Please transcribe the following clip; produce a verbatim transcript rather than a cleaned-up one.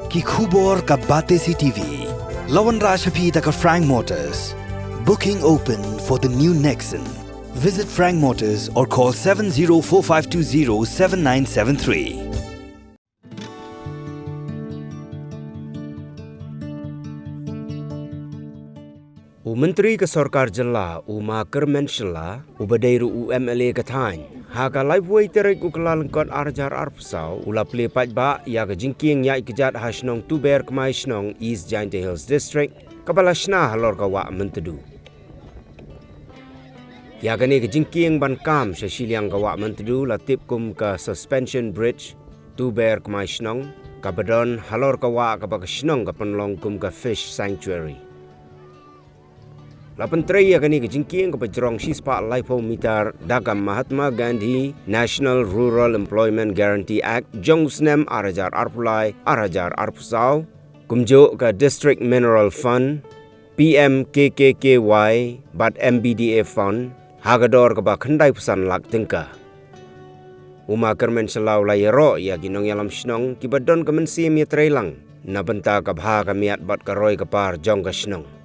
Ki khubor ka Batesi T V. La wanrah sha phi da ka Frank Motors. Booking open for the new Nexon. Visit Frank Motors or call seven zero four five two zero seven nine seven three. U Myntri ka Sorkar Jylla, u Ma Kyrmen Shylla, uba dei ruh u M L A ka thaiñ, ha ka laiphew tarik u Kyllalyngkot ar hajar arphew saw, u la plie paidbah ïa ka jingkieng ïaid kjat ha shnong Tuber Kmai Shnong, East Jaintia Hills District, kaba la shna halor ka wah Myntdu. Ïa kane ka jingkieng ban kam sha shiliang ka wah Myntdu la tip kum ka Suspension Bridge, Tuber Kmai Shnong, kaba don halor ka wah kaba ka shnong ka pynlong kum ka Fish Sanctuary. La pyntrei ïa kane ka jingkieng kaba jrong shispah laiphew mitar da ka Mahatma Gandhi National Rural Employment Guarantee Act jong u snem ar hajar arphew lai, ar hajar arphew saw, kumjuh ka District Mineral Fund, P M K K K Y bad M B D A Fund, ha ka dor kaba khyndai phew san lak tyngka. U Ma Kyrmen Shylla u la ïaroh ïa ki nongïalam shnong kiba don ka mynsiem ïatreilang na bynta ka bha ka miat bad ka roi ka par jong ka shnong.